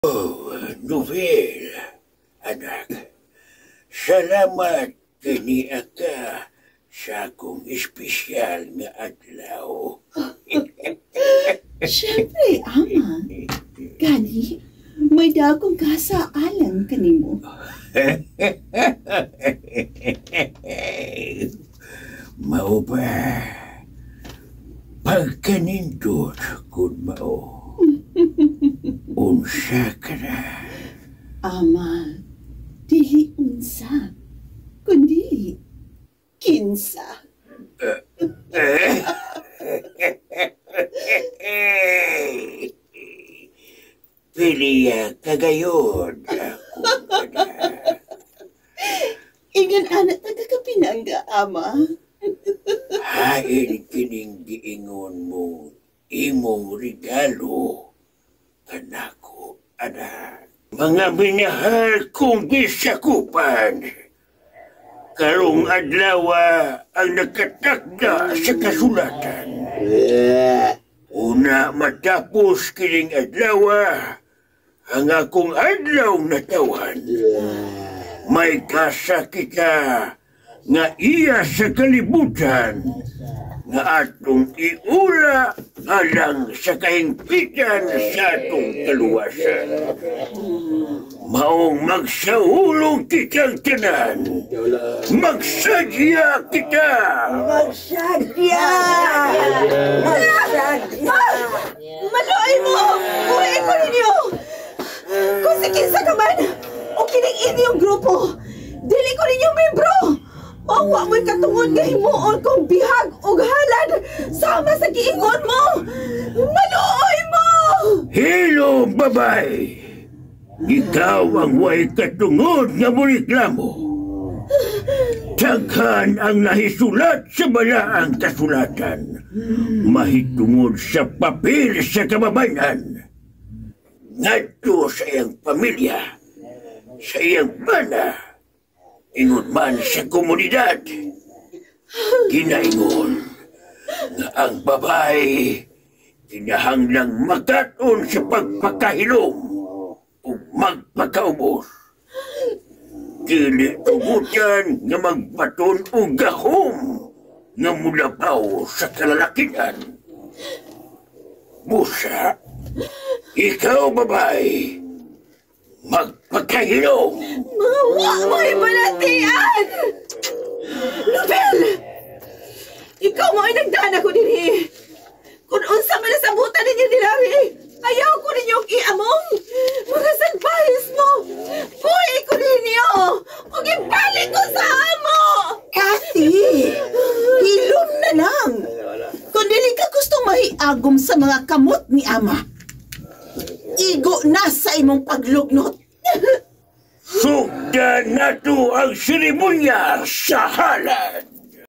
Oh, Novel, anak. Salamat kini ka sa akong espesyal nga adlaw. Siyempre, Ama. Gani, may dagong kasa alang kanimo. Mao ba? Pagkanindot kung mao. Unsa ka na? Ama, dili unsa, kundi kinsa. Piliya kagayon akong anak. Ingan anak taga kapinangga, Ama. Hain kining giingon mong imong regalo kanako, anak. Mga minahal kong gisakupan, karong adlaw ang nakatakda sa kasulatan. Una matapos kining adlaw, ang akong adlaw natawan. May kasa kita nga iya sa kalibutan, nga atong iula alang sa kahingpitan sa atong kaluwasan. Maong magsaulog kitang tanan, magsadya kita! Magsadya! Magsadya! Maluoy mo! Buhay ko ninyo! Kung si kinsa ka man, o kining inyong grupo, dili ko ninyo membro! Mawa mo'y katungod nga himuon kong bihag og halad sama sa giingon mo! Maluoy mo! Hello, babay! Ikaw ang way katungod nga moreklamo. Daghan ang nahisulat sa balaang kasulatan. Mahitungod sa papel sa kababayan. Ngadto sa iyang pamilya, sa iyang bana, ingon man sa komunidad. Ginaingon nga ang babae kinahanglang makat-on sa pagpakahilom ug magpakaubos. Dili tugutan nga magbaton og gahom nga mulabaw sa kalalakian. Busa, ikaw babae, magpakahilom. Mga wa mo'y balatian! Nobel! Ikaw mo'y nagdana ko dinhi. Kung unsa man nasabutan ninyo ni Larry, ayaw ko ninyong iamong. Mga salbahis mo! Buhi ko ninyo! Ug ibalik ko sa amo! Kathy, hilom na lang. Kung dili ka gustong mahiagom sa mga kamot ni Ama, igo na sa imong paglugnot. Sugdan nato ang seremonya sa halad.